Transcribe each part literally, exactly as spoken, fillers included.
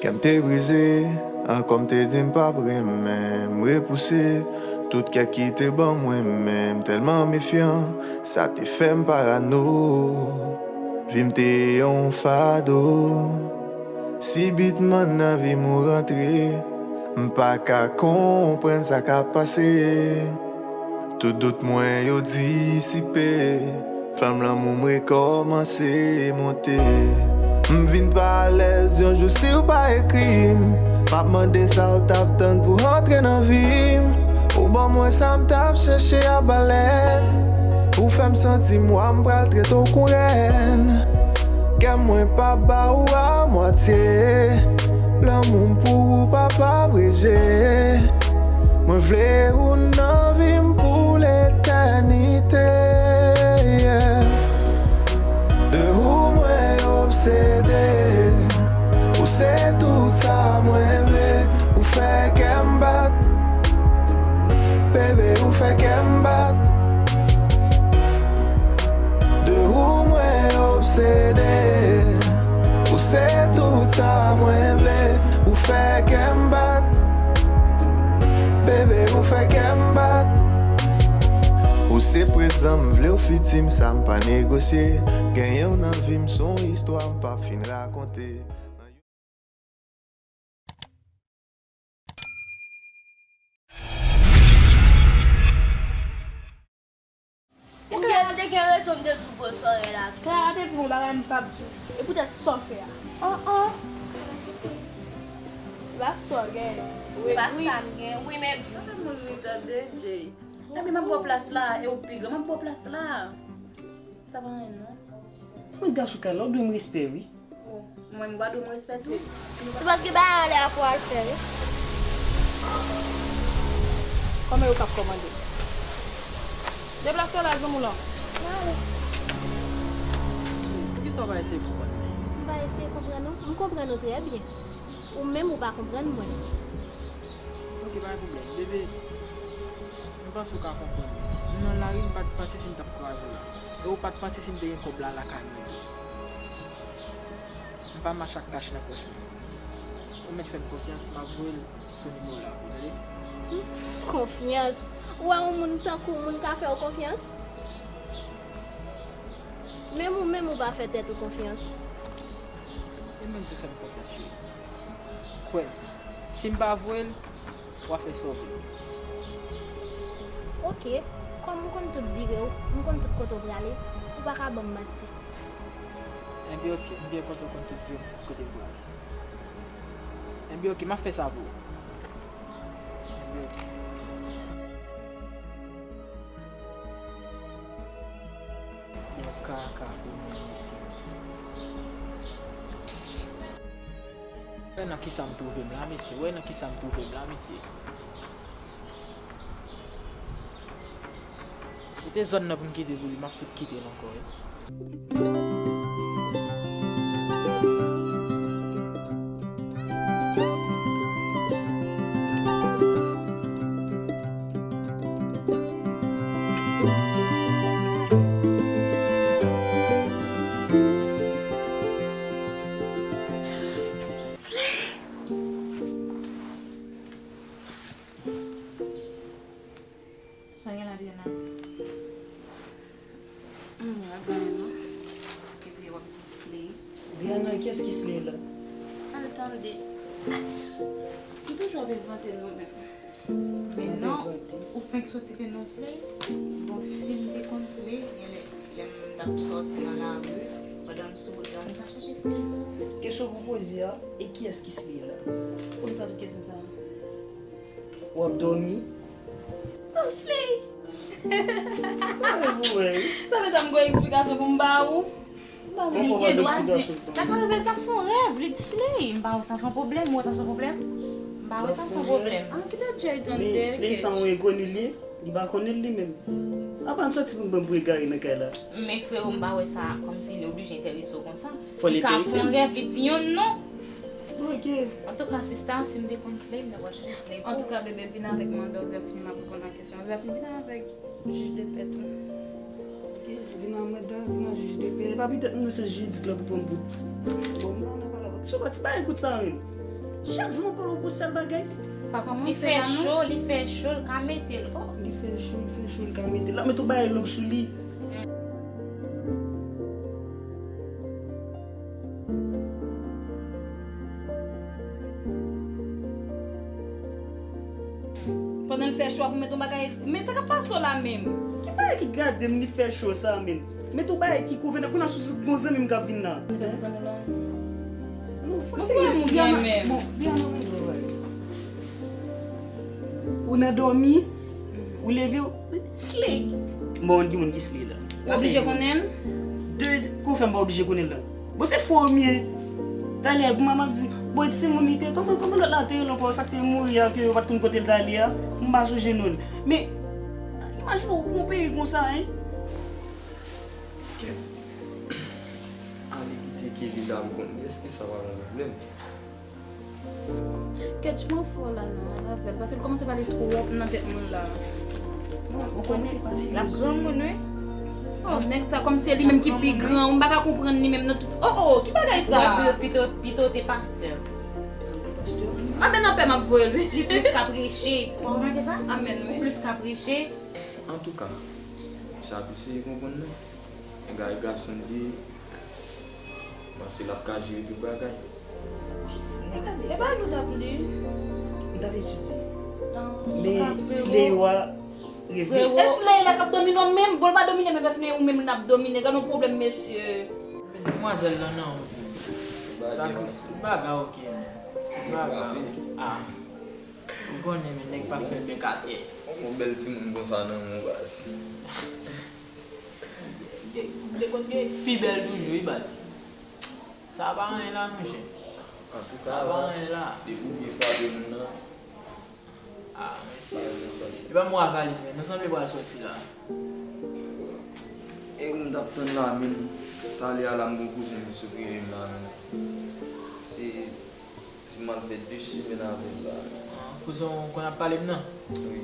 Kè m te brize, ankò m te di m p ap renmen m repouse tout kè ki te ban mwen, men m tèlman mefyan, sa te fè m parano. Vi m te yon fado. Sibitman nan vi m ou rantre, m pa ka konprann sa k ap pase. Tout dout mwen yo disipe, flanm lanmou m rekòmanse monte. M vin pa alèz yon jou si w pa ekri m. M ap mande sa w t ap tann pou w antre nan vi m. Ou ban mwen sa m t ap chèche a balèn. Ou fè m santi m wa, m pral trete w kon rèn. Kè mwen pa ba ou a mwatye. Lanmou m pou ou pa pa breje. Mwen vle ou nan vi m pou letènite. Yeah. De ou mwen obsede. Ou se tout sa mwen vle. Ou fè kè m bat. Bebe, ou fè kè m bat. De ou mwen obsede. Ou se tout sa mwen vle. Ou fè kè m bat. Bebe, ou fè kè m bat. Ou se prezan m vle, ou fiti m, sa m pa negosye. Genyen w nan vi m, se yon istwa m p ap fin rakonte. Ou gen, te gen rezon m te di w pran sòrèy la. Clara te di m yon bagay m p ap di w. E poutèt sa w fè a. Oh, oh. E pa sa w gen. Ou egri. E pa sa m gen. Wi, men. Sa fè m ri tande, Jay. Epi m ap pran plas la, e ou pi gran, m ap pran plas la. Sa pa anyen, non. Mwen gason kay la, ou dwe m respè, wi. Oh, mwen, m pa dwe m respè tou. Se paske bagay anlè a pou al fè, wi. Kòman yo p ap kòmande? Deplase w la, zanmi w lan. Mwen ale. Poukisa w pa eseye konprann mwen? M pa eseye konprann ou. M konprann ou trè byen. Ou menm, ou pa konprann mwen. Ok, pa gen pwoblèm. Bebe, m panse w ka konprann mwen. M nan lari, m pa t panse si m t ap kwaze w la. E ou pa t panse si m te gen kòb la lakay mwen tou. M pa mache ak kach nan pòch mwen. Ou mèt fè m konfyans, m ap voye l sou nimewo w la pou w tande. Konfyans? Ou wè yon moun tankou w, moun ka fè w konfyans? Menm ou menm ou pa fè tèt ou konfyans. E mwen di w fè m konfyans, cheri. Kwè m, si m pa voye l, w a fè sa w vle. Ok, kòm m konn tout vire w, m konn tout kote w prale, ou pa ka ban m manti. Enben ok, m byen kontan w konn tout vire m, tout kote m prale. Enben ok, m ap fè sa pou ou. Enben ok. Bon kaka pou mwen, mesye. Wè nan kisa m twouve m la, mesye. Wè nan kisa m twouve m la, mesye. Mete zòn nan pou m kite pou li, m ap fout kite l ankò, wi. Slay! Sa gen la, Adriana? Hmm, ap gen non. Epi w ap di Slay. Adriana, kiyès ki Slay la? Al tande. M toujou ap envante non menm. Men non, ou fenk soti te non Slay. Bon, si m te konn Slay, genlè lè m t ap sòti nan lari, pandan m sou wout la, m t ap chache Slay. Kesyon pou poze a, e kiyès ki Slay la? Poukisa tout kesyon sa a? W ap dòmi? Oh, Slay! Pale pou mwen, wi. Sa fè sa m gen yon eksplikasyon pou m ba ou? M pa gen. Ou fò gen dwa di. Sa ka rive l t ap fè yon rèv, li di Slay. M ba ou sa se yon pwoblèm, ou wè sa se yon pwoblèm? M ba ou sa se yon pwoblèm. Ah, kite Jay tande. Men Slay sa yon enkoni li ye, li pa konnen l li menm. Apa n sòti pou n pran pou egare nan kay la. Men freo, m pa wè sa kòmsi li oblije enterese w konsa. Fò li enterese m. Li ka fè yon rèv, li di yon non. Ok. Antouka, sista, si m te konn Slay, m t ap al chache Slay pou ou. Antouka, bebe, vin avèk m anndan, lè fini m ap reponn a kesyon. Lè fini, vin avèk jij de pè tou. Ok, vin anndan, vin nan jij de pè. E pa pitèt nou se jiridik la pou pran bout. Bon, m pa nan pale avè w. Sou pati pa ekout sa menm. Chak jou mwen pale w pou sèl bagay. Pa Li kòmanse fè la, non. Cho, li fè cho, l ka mete l. Oh. Li fè cho, li fè cho, li ka mete l. L ap met yon bagay long sou li. Pandan l fè cho a pou met yon bagay. Men sa k ap pase w la menm? Ki bagay ki gade m li fè cho sa menm? Met yon bagay ki konvenab. Kounye a sou gon zanmi m k ap vin la. Met yon zanmi la. Non, fò se Mwen gen menm. Bon, Diana, mwen di w bagay. Ou nan dòmi, ou leve, ou slay. Bon, ki moun ki slay la? Ou oblije konnen l? Dezi, kòman fè m pa oblije konnen l la? Bon, se fo m ye. Talè, pou manman di, bon, timoun li te, kòman, kòman lòt la te rele ankò, sa k te mouri a, ke yo pa t konn kote l t ale a? M pa sonje non l. Men, imajine w pou yon peyi konsa, en. Kèt. Ale kite Kelly la pou konn. Èske sa pa yon pwoblèm? Kèt, j pran fò la non, al avè l, paske l kòmanse pale twòp nan tèt mwen la. Ou kòmanse pase. L ap granmoun, wi. Oh, nèg sa, kòm se li menm ki pi gran, m pa ka konprann li menm nan tout. Oh, oh, ki bagay sa? Pito, pito, pito te pastè. Pito te pastè? Amèn anpè m ap voye l, wi. Li plis ka preche. Ou pa remake sa? Amèn, wi. Ou plis ka preche. Antouka, sa ap eseye konprann mwen. Nèg la e gason li ye. Panse l ap ka jere tout bagay. E pa li w t ap li? M t ap etidye. Men slay yo a reve. E slay la k ap domine w menm? Bon, l pa domine men bèf, men ou menm n ap domine. Gade yon pwoblèm, mesye. Demwazèl lan nan wout menm. Sa ki tout bagay oke menm. Tout bagay. Ah. Ou konnen men nèg pa fè bèk atè. Yon bèl timoun konsa nan men w baz. Gen, gen konn gen pi bèl toujou wi baz. Sa pa anyen la monchè. Antouka, sa pa anyen la. Depi w byen frape moun nan. Ah, mesye. E pa mwa valiz men, nou sanble pral soti la. E ou m t ap tann la menm. Talè a la m gon kouzen m sou rele m la menm. Se Si m al fè de semèn avè l la. Ah, kouzen w konn ap pale m nan? Wi.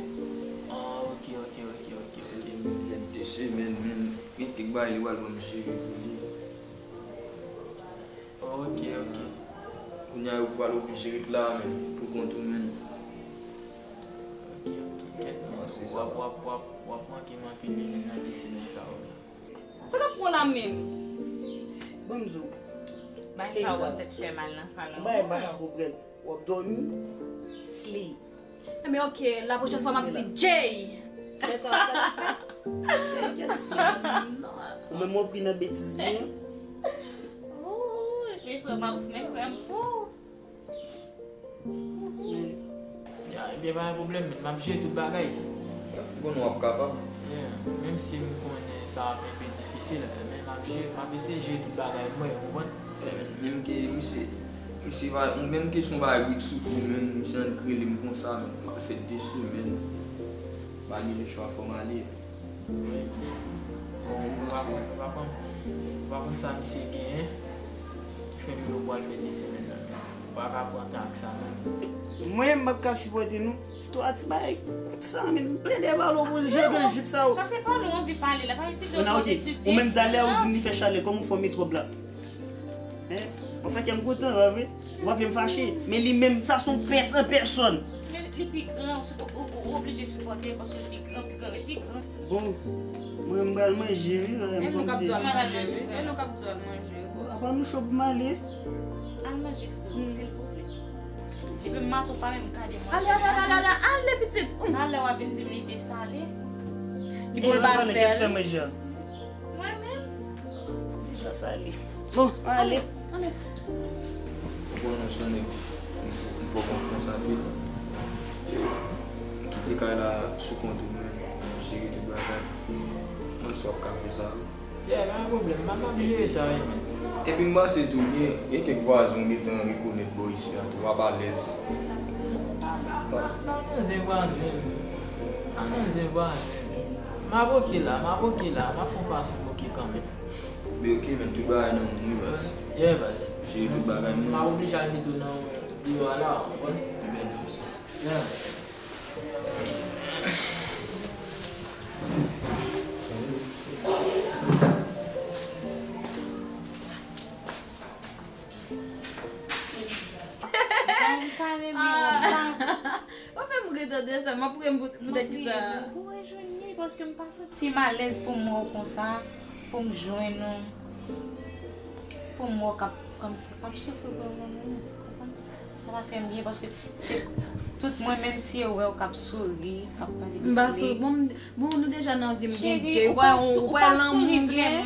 Ah, ok, ok, ok, ok, ok. Se di m fè de semèn, men gen kèk bagay li pral ban m jere pou li. Ok, ok. Kounye a yo pral oblije ret la, men pou kont ou menm. Ok, ok, kèt non. W ap, w ap, w ap, w ap manke m anpil wi menm nan de semèn sa yo la. Sa k ap pran w la menm? Ban m di w. Bagay sa yo ban m tèt fè mal nan fal anpil. Yon bagay m pa ka konprann. W ap dòmi, slay. Enben ok, la pwochèn fwa m ap di Jay. Lè sa w ap satisfè. Kiyès ki slay? Ou menm w ap ri nan betiz mwen. Ooh, men frè m ap, men frè m fou. Ya, ebyen pa gen pwoblèm, men m ap jere tout bagay. Ou konnen w ap kapab. Yeah, menm si m konnen sa ap enpe difisil, men m ap jere, m ap eseye jere tout bagay mwen, ou konprann? Yeah, men menm ke misye, misye pa, menm ke se yon bagay risk sou kou, men misye annik rele m konsa, men m ap fè de semèn, pa gen lechwa, fò m ale. Wi. Bon, ou pa konn, ou pa konn, ou pa konn sa misye genyen ki fè li ou pral fè de semèn nan. Ou pa ka pran tan ak sa non. Mwen, m p ap ka sipòte nou. Sitou a ti bagay kout sa, men m plede pale w pou jere jip sa yo. Sa se pale w anvi pale la, pa etidye w pral etidye. Ou menm talè a ou di m li fè chalè, kòman w fè w met wòb la? Hein? Anfen, kè m kontan, pa vre? Ou pa vle m fache? Men li menm, sa se yon pès an pèsòn. Men li pi gran, ou, ou, ou oblije sipòte l paske li pi gran, pi gran, li pi gran. Bon, mwen m pral manje wi, bagay m kòmsi. E nou k ap di w al manje wi, e nou k ap di w al manje wi bòs. Apa nou cho pou m ale? Al manje freo, silvouplè. Epi m mato pa menm gade manje. Ale, ale, ale, ale, ale pitit. Talè w ap vin di m li te sale. Ki bon l pa fè l. Mwen menm. Deja sale. Bon, ale. Ale. Ou konnen w se yon nèg m fè w konfyans anpil. M kite kay la sou kont ou menm, jere tout bagay. Mwen si w ap ka fè sa wi. Yeah, pa gen pwoblèm, m ap, m ap jere sa wi men. Epi m panse tou gen, gen kèk vwazen w gentan rekonèt bò isi a tou, w ap alèz. Pa, pa, pa nan zen vwazen. Pa nan zen vwazen. M ap oke la, m ap oke la, m ap fè yon fason m oke kanmenm. Be oke men, tout bagay nan men w wi baz. Yeah baz. Jere tout bagay men. M ap oblije al mete w nan deyò a la, ou konprann? Ebyen ann fè sa. Yeah. Ka renmen w, m pa. Pa fè m ri tande sa, m ap ri m pou, poutèt ki sa. Pou rejwenn li, paske m pa santi m alèz pou m wè w konsa, pou m jwenn ou, pou m wè w k ap, kòmsi k ap soufri pou mwen menm, ou konprann? Sa pa fè m byen, paske se tout mwen menm si yo wè w k ap souri, k ap pale de. M pa souri. Bon, m Bon, nou deja nan vi m gen Jay, ou wè, ou wè lanmou m gen.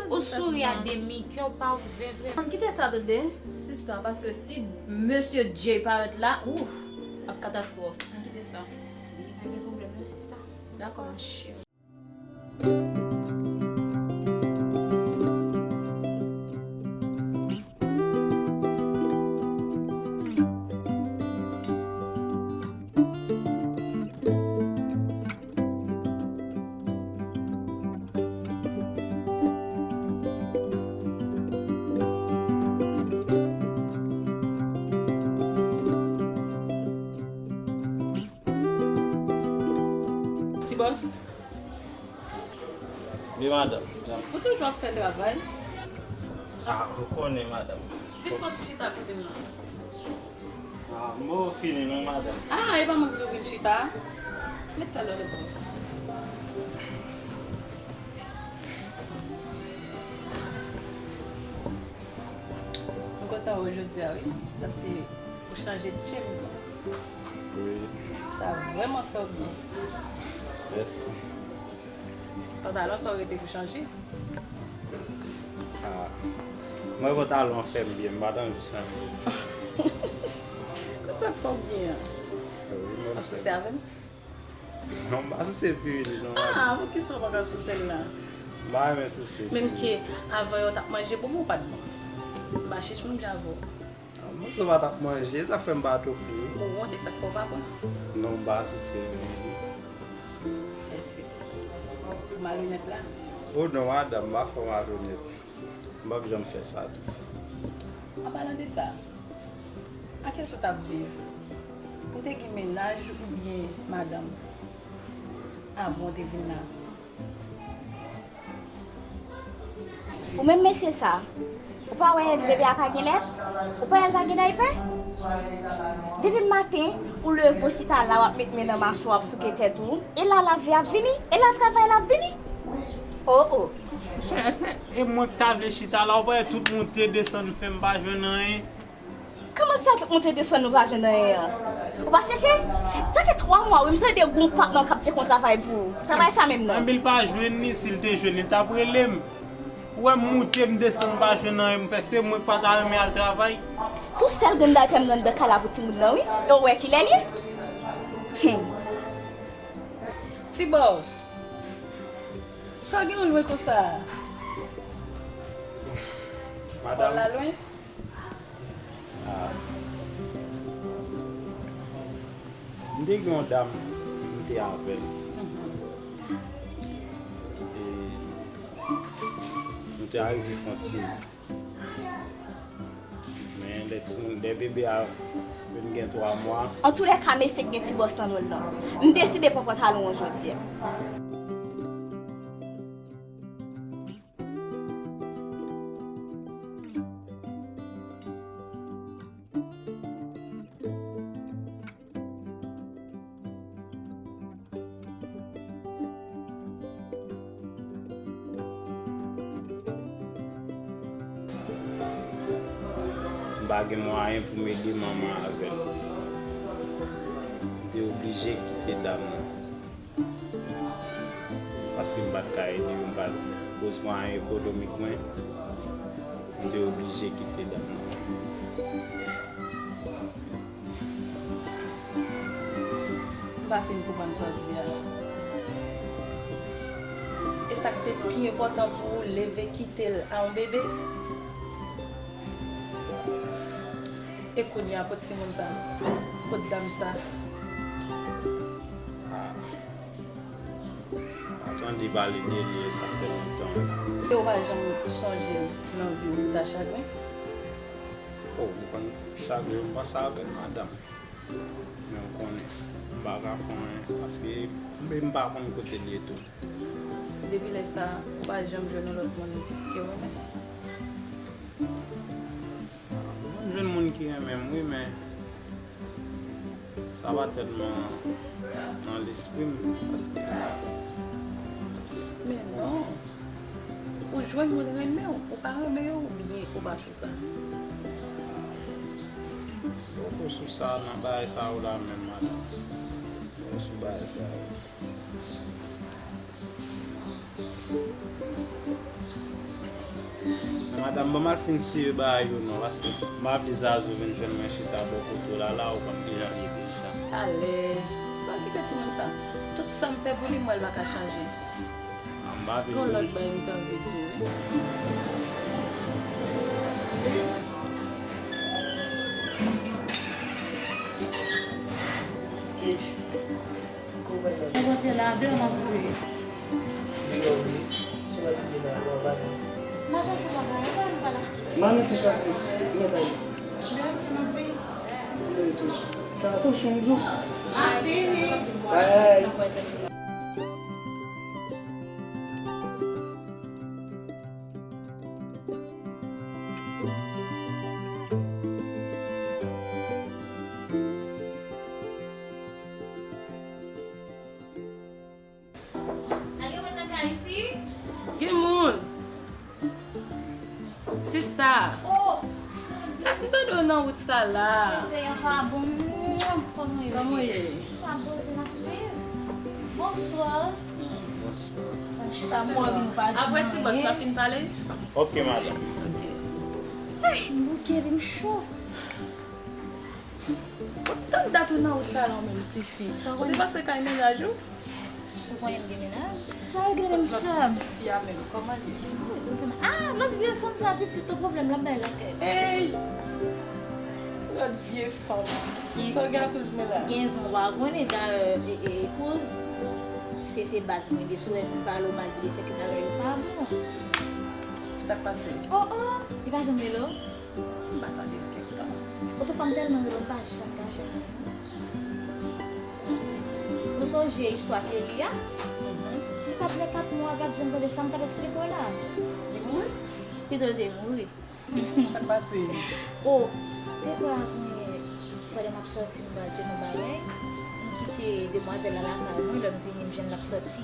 Ou souri a demi, kè w pa ouvè vrèman. Ann kite sa tande, sista, paske si mesye Jay parèt la, ouf, ap katastwòf. Ann kite sa. Li pa gen pwoblèm non, sista. Dakò, ma cheri. Ti bòs. Wi, madanm. Ou toujou ap fè travay? Ah, ou konnen, madanm. Vin fè yon ti chita kote m nan. Ah, m poko fini non, madanm. Ah, e pa mwen k di w vin chita? Met talè w. M kontan wè w jodi a, wi, paske ou chanje ti chemiz la. Wi. Sa vrèman fè w byen. Mèsi. Pantalon sa w rete pou chanje. Ah. Mwen pantalon an fè m byen, m pa t anvi chanje. Konsa k fè w byen an? Wi, mwen. W ap souse avè m? Non, m pa souse pirili non. Ah, poukisa w pa ka souse l la? M pa renmen souse pirili. Menm ke avan yo t ap manje bonbon, ou pa t bon. M pa chich moun jan avè w. Ah, mwen sou pa t ap manje, sa fè m pa tou fou. Ou wont, e sa k fè w pa pran? Non, m pa souse pirili. Mèsi. Ou malonèt la? Oh non, madanm, m pa fè w malonèt. M p ap janm fè sa tou. An palan de sa, ak kiyès ou t ap viv? Ou te gen mennaj oubyen madanm avan w te vin la? Ou menm mesye sa, ou pa wè bebe a pa gen lèt? Ou pa wè l pa gen daypè? Depi maten, ou leve w chita la, w ap met men nan machwa, w ap souke tèt ou. E la lavi ap vini? E la travay la ap vini? Oh, oh. Mesye, èske e mwen k ta vle chita la, ou pa wè tout moute desann fè m pa jwenn anyen? Kòman sa tout moute desann nou pa jwenn anyen an? Ou pa chèche? Sa fè twa mwa wi, m tande gon patnè w k ap tcheke yon travay pou ou. Travay sa menm non. Anben l pa jwenn li, si l te jwenn li, l t ap rele m. Ou wè m moute, m desann, m pa jwenn anyen m fè, se mwen k pa ta renmen al travay. Sou sèl grenn daypè m gen anndan kay la pou timoun nan wi. E w wè kilè l ye? Hum. Ti bòs, sa w gen w lwen konsa a? Madanm. Ou la lwen? Ah. M te gen yon dam, m te avè l. E nou te arive fè yon timoun. Men lè timoun, lè bebe a vin gen twa mwa. Antoulèka, mesye k gen ti bòs nan men l lan, m deside pran pantalon an jodi a. M pa gen mwayen pou m ede manman avè l. M te oblije kite dam nan. Paske m pa t ka ede yo, m pa t, koz mwayen ekonomik mwen, m te oblije kite dam nan. M pa fin konprann sa w di a. E sa k te pi enpòtan pou ou leve kite l a yon bebe? E kounye a, kot timoun sa? Kot dam sa? Ah. Pa tande pale de li, sa fè lontan. E ou pa janm sonje l nan vi w, li ta chagren? Oh, m konn chak jou m panse avè l, madanm. Men ou konnen, m pa ka fè anyen, paske m, m pa konn kote l ye tou. Depi lè sa, ou pa janm jwenn yon lòt moun ke w renmen? M jwenn moun ki renmen m, wi, men Sa pa tèlman nan lespri m, paske... Men non, ou jwenn moun renmen w, ou pa renmen yo, oubyen ou pa sou sa? Poko sou sa, nan bagay sa yo la menm, madanm. Poko sou bagay sa yo. Men madanm, ban m al fin siye bagay yo non, paske m pa vle Zazou vin jwenn mwen chita bò kote w la, la ou konn kijan l ye deja. Talè, m pa kite timoun sa. Tout sa m fè pou li, m wè l pa ka chanje. Ah, m pa vle... Gon lòt bagay m t anvi di w, wi. Ou rantre la, de m ap voye. Mache pou bagay, ou pa vin pa l achte. Mami fè kakous, mwen bay. De m ap voye. Fè atansyon, m di w. Bye. Pa gen moun nan kay isit? Gen moun. Sista. Oh, m tande w nan wout sa la. Cheve an pa bon. Kòman w ye? Kòman w ye? Pa poze, m ap swiv. Bonswa. Bonswa. Mwen chita mò vin pa di anyen. Apre ti bòs la fin pale? Ok, madanm. Ok. Ay, m bouke, epi m cho. Ou tann dat ou nan wout sa la, ou menm tifi. Ou te panse kay mennaj ou? Ou konnen m gen mennaj? Sa regle menm sè m. Fi a menm, kòman l ye? Ah, lòt vye fanm sa pitit, tout pwoblèm l ap bay lakay. Ey! Lòt vye fanm. Sa w gen ak kouz mwen la? Gen zon w pa konnen, dayè, e, e, e, kouz, se, se baz mwen, de sou wè m pale w malgre se ke bagay yo pa bon. Sa k pase? Oh, oh, li pa janm rele w? M pa tande l kèk tan. Otofa m tèlman rele w, m pa janm ka jwenn li non. Ou sonje istwa Kelly a? Mhm. Ti patnè kat mwa, pa t janm tande sa m t ap eksplike w la. Li mouri? Pito l te mouri. Sa k pase? Oh, te kwè avanyè, pandan m ap sòti, m pral tcheke yon bagay, m kite demwazèl la lakay mwen, lè m vini, m jwenn l ap sòti.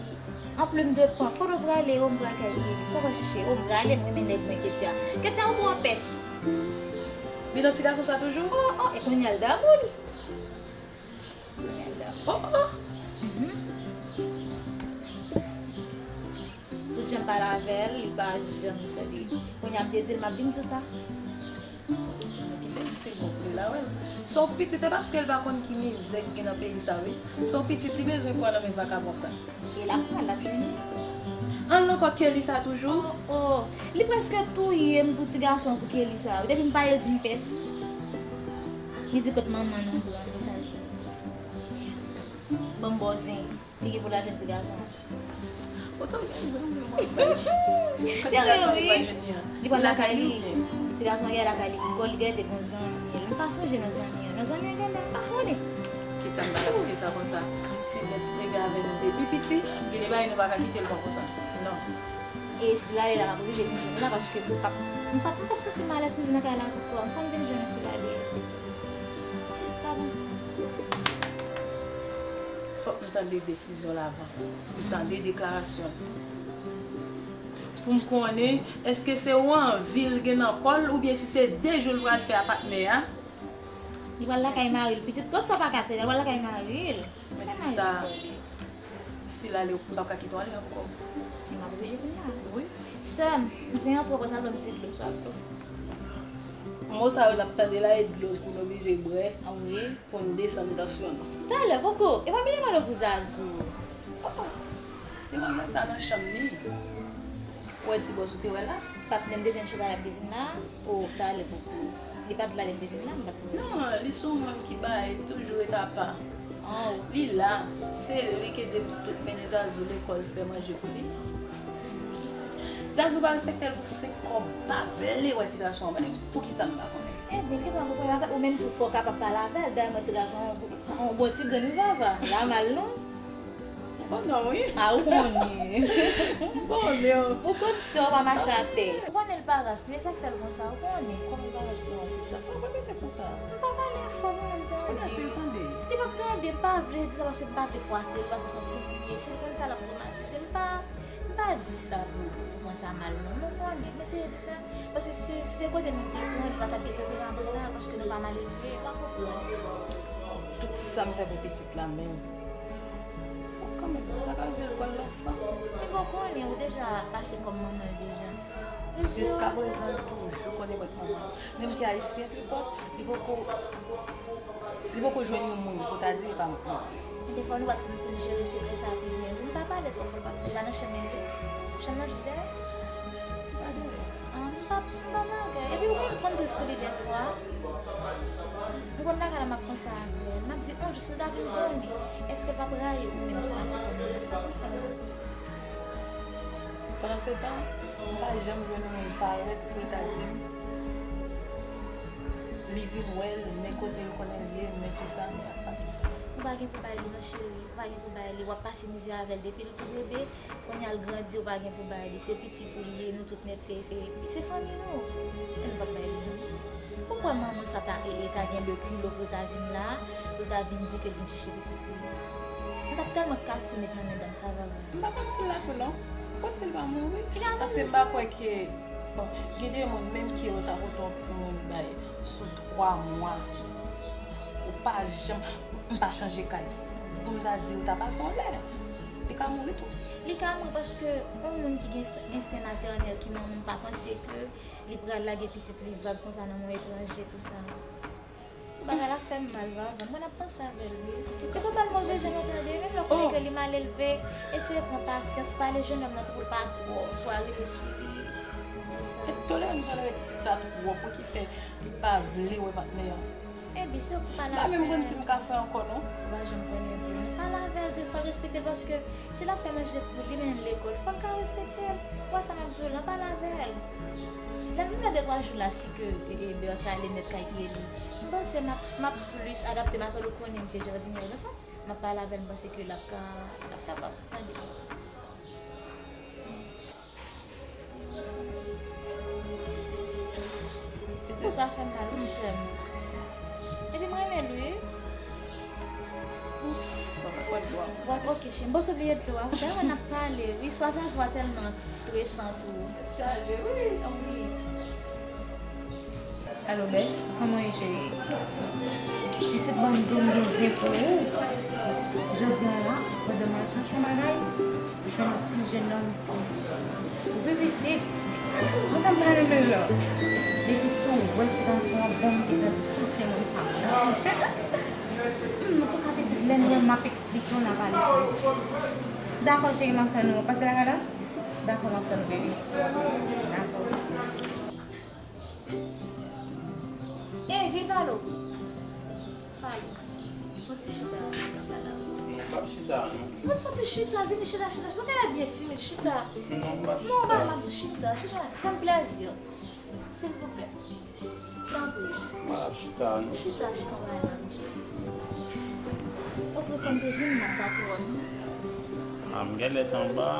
Anplis de pran, kote w prale? Oh, m pral kay Kelly. Sa w pral chèche? Oh, m prale, m renmen nèg mwen, Ketia. Ketia, ou twò pès. Li nan ti gason sa toujou? Oh, oh, e kounye a l damou l. Kounye a l damou l. Oh, oh. Mhm. Tout jan m pale avè l, li pa janm tande. Kounye a m te di l m ap vin sou sa. Kite l, se bon pou li la, wè. Son pitit, e paske l pa konn ki mizè k gen nan peyi sa, wi. Son pitit, li bezwen pran nan men vakabon sa. E l ap pran, l ap jwenn li. Ann ankò Kelly sa toujou? Oh, oh. Li prèske touye m pou ti gason pou Kelly sa, wi. Depi m pale, l di m pès. Li di kot manman nou pran li, sa l di. Ban m ba w zen. Li gen pou l al jwenn ti gason an. Otan gen zanmi mwen. Kot ti gason an li pral jwenn li an? Li pral lakay li. Ti gason an ye lakay li, li kò li gete gon zanmi. M pa sonje nan zanmi an. Nan zanmi an genlè, m pa konnen. Kit sa, m pa ka kite sa konsa. Si lè ti bebe avè nou depi piti, gen de bagay nou pa ka kite l pran konsa. Non. E si l ale la, m ap oblije vin jwenn ou la, paske m p ap, m p ap, m p ap santi m alèz pou vin nan kay la ankò. M fò m vin jwenn ou si l ale. Sa avanse. Fòk m tande desizyon l avan. M tande deklarasyon l. Pou m konnen, èske se yon anvi l gen nan kò l, oubyen si se de jou l pral fè a patnè a? Li pral lakay mari l, pitit. Kot sa w pa ka tande, li pral lakay mari l. Men sista, si l ale, ou p ap ka kite w ale ankò. E m ap oblije vin la. Wi. Sè m, zen an twò, sa l ban m ti dlo, m swaf dlo. Mo sa yo n ap tande la, e dlo pou n oblije bwè. Ah wi. Pou n desann tansyon nou. Talè, poko. E pa bliye mande w pou Zazou. Oh, oh. Demwazèl sa nan chanm li. Ou wè ti bòs ou te wè la? Patnè m te jwenn chita la, m te vin la. Oh, talè, poko. Li pa t la lè m te vin la, m pa t wè. Non, li se yon moun ki bay, li toujou ret apa. Oh. Li la, se li ki ede tout mennen Zazou lekòl, fè manje pou li. Zazou pa respekte l pou senk kòb, pa vle wè ti gason an, men poukisa m pa konnen? Ebyen, li pa konprann afè, ou menm tou fò w kapab pale avè l. Dayè, mwen ti gason an, yon bon ti grenn vava, la mal non. Yon Oh non, wi. Ah, ou konnen. M konnen. Ou konn sa, w pa mache atè. Ou konnen l pa ras, men sa k fè l konsa, ou konnen. Kòman l pa ras non, sista? Sa w repete konsa? M pa pale fò pou moun tande. Kounye a, si l tande? Li p ap tande, m pa vle di sa paske m pa vle fwase l, paske se yon timoun li ye. Si l konn sa, l ap twomatize. M pa, m pa di sa pou, pou pran sa mal, non. M konnen, m eseye di sa. Paske si se, si se kote nou te pran, li pa t ap gen tanperaman sa, paske nou pa mal elve, w pa konprann. Tout sa m fè pou pitit la menm. Bon, kanmenm, sa ka rive l pran l nan san. Men bon, konnen, ou deja pase kòm manman l deja. Jiskaprezan, l toujou konnen mwen k manman l. Menm ke Ayisyen tripòt, li poko, li poko jwenn yon moun pou ta di li pa manman l. Ebyen, fò nou bat pou n, pou n jere sekrè sa a pi byen. Wi, m pa pale twò fò, l pa, li pa nan chanm li ye. Chanm nan jis dèyè. Ah, m pa, m pa bagay. Epi ou konn m konn tris pou li dèfwa. M konn lakay la m ap panse avè l. M ap di, yon jou, si l ta vin konnen, èske l p ap rayi ou menm ki pase kòm manman? Sa ki fè m rayi. Pandansetan, m pa janm jwenn yon moun parèt pou l ta di m li vin wè l, men kote l konnen l ye, men kisa, men pa kisa. Ou pa gen pou bay li non, cheri. Ou pa gen pou bay li. W ap pase mizè avè l depi l tou bebe. Kounye a l grandi, ou pa gen pou bay li. Se pitit ou li ye, nou tout nèt, se, se, se fanmi nou. E nou p ap bay li non. Ou kwè manman sa ta, e, e, ta gen le kilo pou l ta vin la, pou l ta vin di ke l vin chèche pitit li? M t ap tèlman kase met nan men dam sa, Vava. M pa konn si l la tou non. Konn si l pa mouri. Paske m pa kwè ke, bon, gen de moun menm ke yo ta pote yon timoun bay sou twa mwa. Ou pa janm, m pa chanje kay. Pou m ta di ou ta pase yon lè. Li ka mouri tou. Li ka mouri paske yon moun ki gen ensten matènèl ki manman m pa panse ke li pral lage pitit li vag konsa nan men yon etranje, tou sa. Bagay la fè m mal, Vava. Mwen ap panse avè l, wi. Li konn ba l move jan non, tande. Menm lè w konnen ke li mal elve, eseye pran pasyans, pale jennonm nan tou pou l pa twò, swa rele sou li, tou sa. E tolere m tolere pitit sa twòp, wi, ki fè li pa vle wè patnè an. Epi, se ou ki pale avè l. M pa menm konn si m ka fè ankò, non. Ou pa janm konnen vre. Pale avè l, di l fò l respekte l, paske si l ap fè manje pou li, mennen l lekòl, fò l ka respekte l. Ou wè sa m ap di w lan, pale avè l. L ap vin nan de twa jou la, si ke, e, e, Bertha ale nèt kay Kelly. M panse m ap, m ap plis adapte m avè l, ou konnen m se jardinière d'enfants. M ap pale avè l, m panse ke l ap ka, l ap kapab tande. Pou sa fè m mal, wi, sè m. Epi m renmen l, wi. Bon, w ap, ok, cheri, m panse w bliye dlo a. Dayè, n ap pale, wi, swa zazwa tèlman stresan tou. Chaje, wi. Wi. Alo, Bès, kòman w ye, cheri? Pitit, ban m di w, m gen zen pou ou. Jodi a la, pandan m al chache yon bagay, m jwenn yon ti jennonm pi pitit. Mwen fè m pa renmen l. Depi sou wè ti gason an bon, m gentan di sa se moun pa m nan. Hmm, antouka, pitit, lè n wè m ap eksplike w, n a pale plis. Dakò, cheri, m ap tann ou. Pase lakay la? Dakò, m ap tann ou, baby. Dakò. Ey, vin pale w. Pale. Fon ti chita, chita, pale avè m. Non, m p ap chita, non. Mwen fon ti chita, vini chita, chita, chita. Ou genlè byen timid, chita. Non, m p ap chita. Non, m p ap di chita, chita. Fè m plèzi. Silvouplè. Tanpri. M p ap chita, non. Chita, chita, m bay la, m di. Otrefwa m te vin nan patwòn. Ah, m genlè t anba.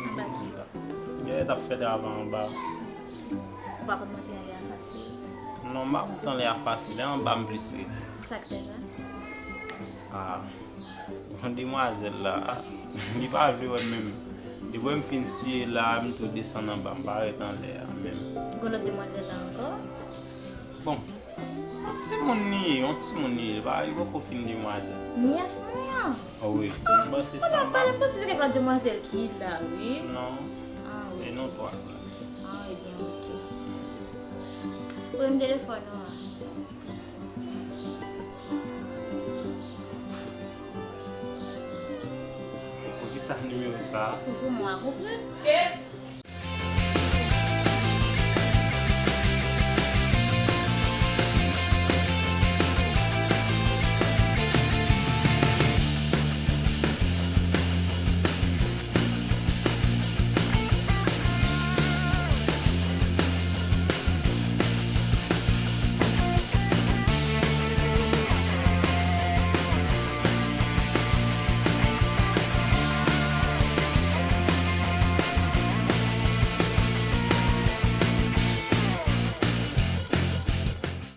Anba ki? Genlè t ap fè travay anba. Ou pa konn monte anlè a fasil? Non, m pa konn monte anlè a fasil, e anba m plis rete. Sa k fè sa? Ah, bon, demwazèl la, li pa vle wè m menm. Depi m fin siye la, m tou desann anba, m pa ret anlè a menm. Gon lòt demwazèl la ankò? Bon, yon timoun li ye, yon timoun li ye, li pa, li poko fin demwazèl. Nyès mwen an? Ah wi, m panse sa. Pandan w ap pale, m panse se kèk lòt demwazèl ki la, wi. Non. Ah, e nou twa. Ah, ebyen, ok. Premye telefòn ou an. Poukisa nimewo sa? Sou, sou mwen, konprann?